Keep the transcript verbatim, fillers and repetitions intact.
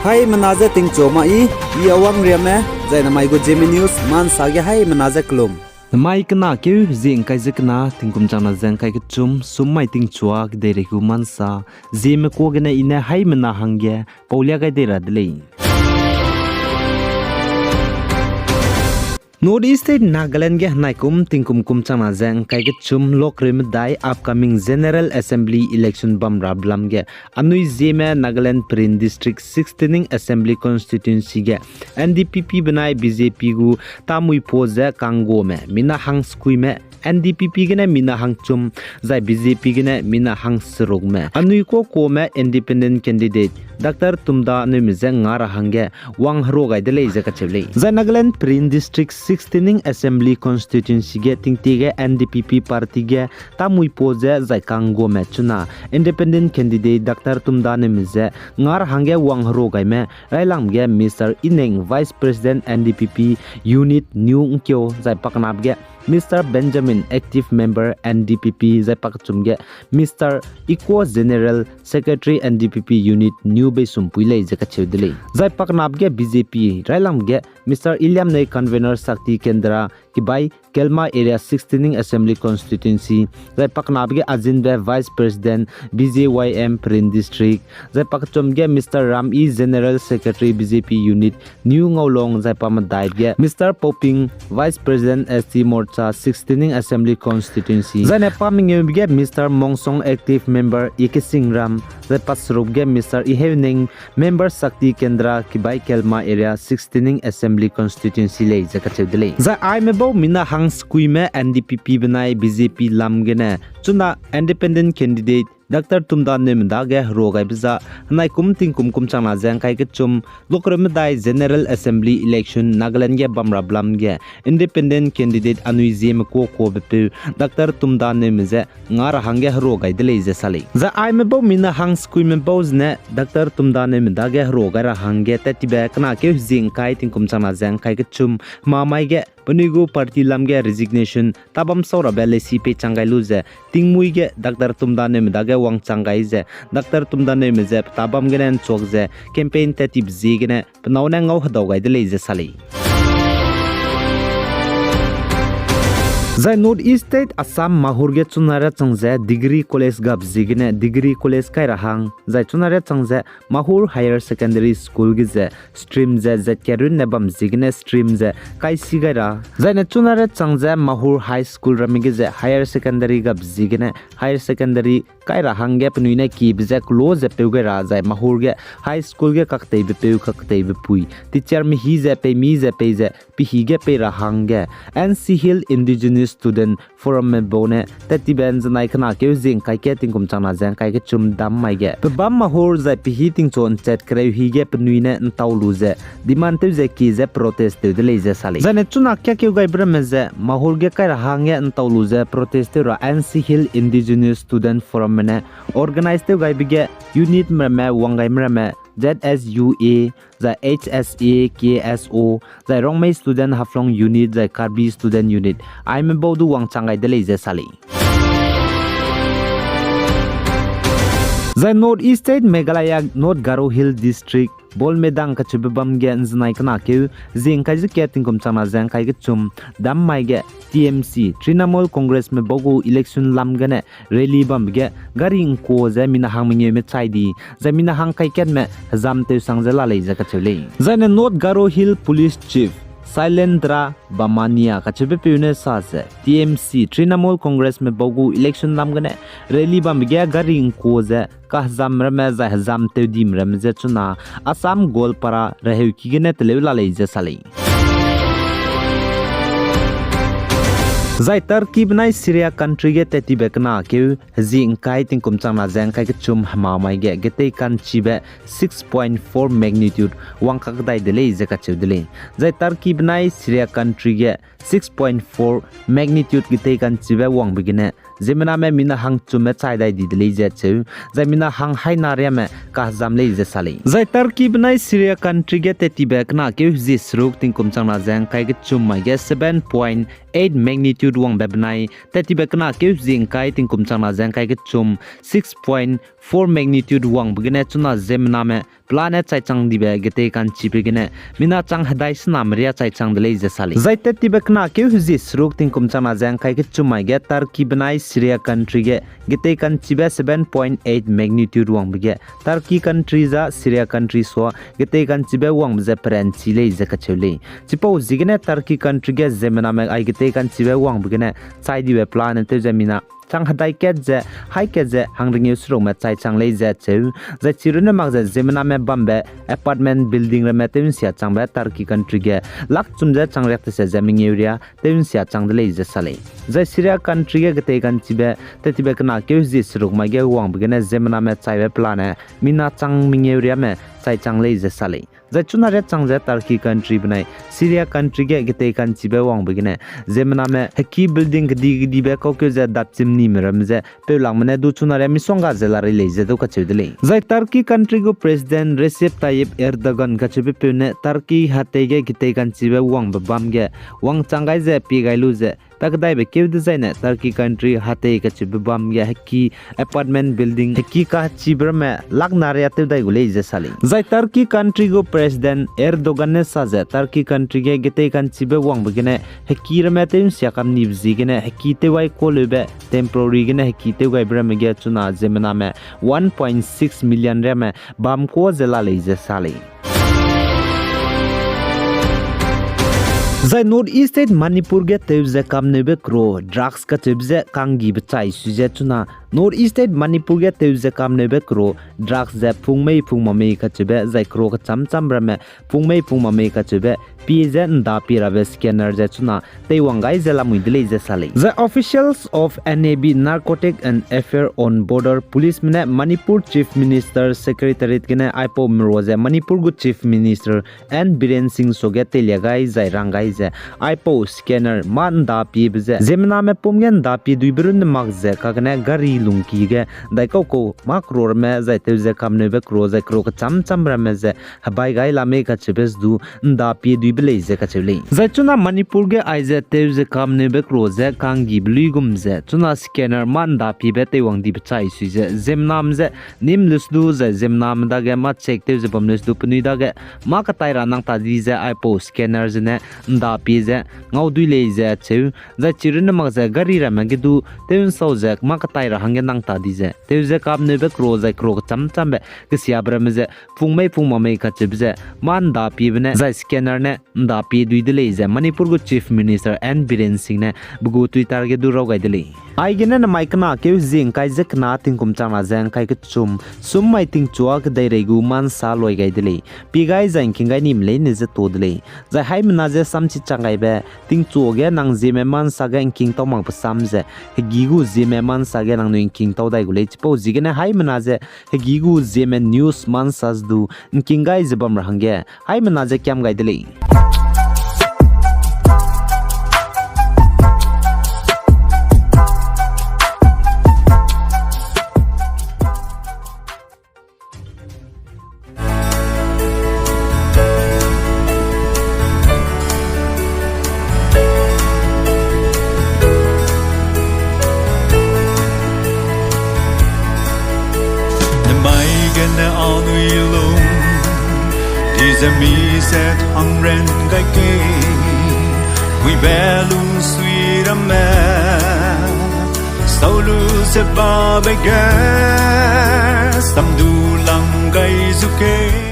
Haimena je tingchu ma i, i Awang Riame, zai namai gu Zeme News, mansa ge haimena je kelum. Namai kena keu zie ngkai ze kena, tingkum changna ze ngkai kechum, sum mai tingchua kedeirei gu mansa, Zeme kua gene i ne haimena hangge, paulia gai dei ra de lei. North East State Nagaland ge henaikum tingkum kum changna ze ngkai kechum lokreu medai upcoming General Assembly election bam ra belam ge, anui Zeme Nagaland Peren District sixteening Assembly Constituency ge N D P P benai B J P gu tamui pua ze kanggame, mina hang sekuime, N D P P gene mina hangchum, zai B J P gene mina hangserukme, anui kuakame independent candidate Doctor Tumda Newme je nga ra hangge wang herua gai de lei ze kacheu lei. Zai Nagaland Peren District sixteening Assembly Constituency ge tingtie ge N D P P party ge tamui pua ze zai kanggame chuna independent candidate Doctor Tumda Newme je nga ra hangge wang herua gaime, railam ge Mister Ineng, Vice President N D P P Unit New Ngkio, zai paknap ge Mister Benjamin, Active Member N D P P, zai pakchum ge Mister Ikua, General Secretary N D P P Unit New Beisumpui lei ze kacheu de lei. Zai paknap ge B J P, railam ge Mister Iliamnei, Convener Shakti Kendra, Kibai Kelma Area sixteening Assembly Constituency, zai paknap ge Ajinbe, Vice President B J Y M Peren District, zai pakchum ge Mister Ram E, General Secretary B J P Unit New Ngaulong, zai pamedai ge Mister Poping, Vice President S T Morcha sixteening Assembly Constituency, zai ne pamengeu ge Mister Mongsong, Active Member Ikesingram, zai paseruk ge Mister Iheuneng, Member Shakti Kendra, Kibai Kelma Area sixteening Assembly Constituency lei ze kacheu de lei. Zai aime bau mina hang sekuime N D P P benai B J P lam gene chuna independent candidate Doctor Tumda Newme dage herua gaibe za, henaikum tingkum kum changna ze ngkai kechum lokreu medai General Assembly election Nagaland ge bam ra belam ge independent candidate anui Zeme kuakuabepeu Doctor Tumda Newme je nga ra hangge herua gai de lei ze sa lei. Zai aime bau mina hang sekuime bau zene Doctor Tumda Newme dage herua gai ra hangge tat tibe kena keu zie ngkai tingkum changna ze ngkai kechum hemamai ge penui gu party lam ge resignation tabam sau rabe leisi peichang gai lu ze, tingmui ge Doctor Tumda Newme dage wangchang gai ze, Doctor Tumda Newme je petabam gene nchuak ze campaign tat tibe ziegene penâu ne ngau hedau gai de lei ze sa lei. Zai North East State Assam Mahur ge chuna riachang ze degree college gap ziegene degree college kai ra hang, zai chuna riachang ze Mahur Higher Secondary School ge ze stream ze zat kerun ne bam ziegene stream ze kaisi gai ra. Zai ne chuna riachang ze Mahur High School ramme ge ze higher secondary gap ziegene higher secondary kai ra hangge penui ne kibe ze kelo ze peu gai ra zai Mahur ge high school ge kakteibe peu kakteibe pui teacher mehî ze peimi ze pei ze pehî ge pei ra hangge N C Hill Indigenous Student Forum me bau ne tat tibe nzenai kena keu zie ngkai ke tingkum changna ze ngkai kechum dam mai ge pebâm Mahur zai pehî tingchu nchat kereu hî ge penui ne ntau lu ze demand tew ze kie ze protest tew de lei ze sa lei. Zai ne chuna kiakeugaibe ramme ze Mahur ge kai ra hangge ntau lu ze protest tew ra N C Hill Indigenous Student Forum me ne organize tew gaibe ge unit me ramme wang gaime ramme Z S U A, zai H S A, K S O, zai Rongmei Student Haflong Unit, zai Karbi Student Unit, aime bau du wangchang gai de lei ze sa lei. Zai North East State Meghalaya, North Garo Hill District, Bolmedang kacheube bam ge nzenai kena keu zie ngkai ze kat tingkum changna ze ngkai kechum dam mai ge T M C, Trinamool Congress me bau gu election lam gene rally bambe ge gari ngkua ze mina hang mengeu me chai di, zai mina hang kaikatme hezam tewsang ze la lei ze kacheu lei. Zai ne North Garo Hill Police Chief Sailendra Bamania kacheube peu ne sa ze, T M C, Trinamool Congress me bau gu election lam gene rally bambe ge gari ngkua ze kahezam ramme zai hezam tew dime ramme ze chuna Assam Goalpara reheuki gene teleu la lei ze sa lei. Zai Turkey benai Syria country ge tat tibe kena keu hezie ngkai tingkum changna ze ngkai kechum hemamai ge getei kanchibe six point four magnitude wangkak dai de lei ze kacheu de lei. Zai Turkey benai Syria country ge six point four magnitude getei kanchibe wangbe gene ziemmename mina hangchumme chai dai di de lei ze cheu, zai mina hang haina riame kahezam lei ze sa lei. Zai Turkey benai Syria country ge tettibe kena keu hezie seruk tingkum changna ze ngkai kechum mai ge seven point eight magnitude wangbe benai, tettibe kena keu hezie ngkai tingkum changna ze ngkai kechum six point four magnitude wangbe gene chuna ziemmename pelane chaichang dibe getei ka'nchibe gene mina chang hedai sename riâ chaichang de lei ze sa lei. Zai tettibe kena keu hezie seruk tingkum changna ze ngkai kechum mai ge Turkey benai Syria country ge getei ka'nchibe seven point eight magnitude wangbe ge Turkey country zai Syria country sua getei ka'nchibe wangbe ze peranchi lei ze kacheu lei. Chipau ziegene Turkey country ge ziemmename ai getei ka'nchibe wangbe gene chai dibe pelane tew ze mina chang hedai kat ze, hai kat ze, hangrengeu serukme chaichang lei ze cheu. Zai chirunne mak ze ziemmename bambe apartment building ramme tew nsia changbe Turkey country ge lak chum ze chang riak tese ze mengeu riâ tew nsia chang de lei ze sa lei. Zai Syria country ge getei ka'nchibe, tettibe kena keu hezie seruk mai ge wangbe gene ziemmename chaibe pelane mina chang mengeu riâme chaichang lei ze sa lei. Zai chuna riâ chang ze Turkey country benai Syria country ge getei ka'nchibe wangbe gene ziemmename heki building kedi kedibe kaukeu ze dapchimnime ramme ze peulangme ne du chuna riâ misongga ze larei lei ze du kacheu de lei. Zai Turkey country gu President Recep Tayyip Erdogan kacheube peu ne Turkey hatei ge getei ka'nchibe wangbe bam ge wangchang gai ze pie gai lu ze pa kedaibe keu dezaine Turkey country hatei kacheube bam ge heki apartment building heki kachibe ramme lak na riâ tew dai gu lei ze sa lei. Zai Turkey country gu President Erdogan ne sa ze Turkey country ge getei ka'nchibe wangbe gene heki ramme tew nsia kam nibe ziegene heki tew gai kuâ leube temporary gene heki tew gaibe ramme ge chuna ziemmename one point six million riâme bam kuâ ze la lei ze sa lei. Zai North East State Manipur ge tew ze kamneube kero drugs kacheube ze kanggibe chai sui ze chuna North East State Manipur ge tew ze kamneube kero drugs ze pung mei pung mamei kacheube zai kero kecham cham ramme pung mei pung mamei kacheube pie ze nda pie rabe scanner ze chuna teiwang gai ze lamui de lei ze sa lei. Zai officials of N A B, Narcotic and Affair on Border Policeme ne Manipur Chief Minister Secretariat gene aipau merua ze Manipur gu Chief Minister N Biren Singh suage teilia gai zai rang gai ze aipau scanner mâ nda piebe ze ziemmename pum ge nda pie duibe runne mak ze kagene gari lungki ge daikau kau mâ kero ramme zai tew ze kamneube kero zai kero kecham cham ramme ze hebai gai la mei kacheube ze du nda pie duibe lei ze kacheu lei. Zai chuna Manipur ge aize tew ze kamneube kero ze kanggibe luigum ze chuna scanner mâ nda piebe teiwang dibe chai sui ze ziemmename ze nîm lus du zai ziemmename dage mâ check tew ze bam lus du penui dage mâ katai ra nang ta di ze aipau scanner zene nda pie ze ngau dui lei ze cheu. Zai chirunne mak ze gari ramme ge du tew nsau ze mâ katai ra hangge nang ta di ze tew ze kamneube kero zai kero kecham chambe kesiabe ramme ze pung mei pung mamei kacheube ze mâ nda piebe ne zai scanner ne nda pie dui de lei ze Manipur gu Chief Minister N Biren Singh ne pe gu Twitter ge du raw gai de lei. Aigene namai kena keu hezie ngkai ze kena tingkum changna ze ngkai kechum, sum mai tingchua kedeirei gu mâ nsa loi gai de lei. Pie gai zai ngking gai nime leine ze to de lei. Zai haimena ze samchi chang gaibe, tingchua ge nang zieme mâ nsa ge ngking tau makbe sam ze, hegî gu zieme mâ nsa ge nangnui ngking tau dai gu lei. Chipau ziegene haimena ze hegî gu zieme news mâ nsa ze du ngking gai ze bam ra hangge haimena ze kiam gai de lei. Nemai gene anui lung, di ze mi zet hangren gai ke, muibe lungsui ramme, sau lu ze babe ge, samdu lang gai zu ke.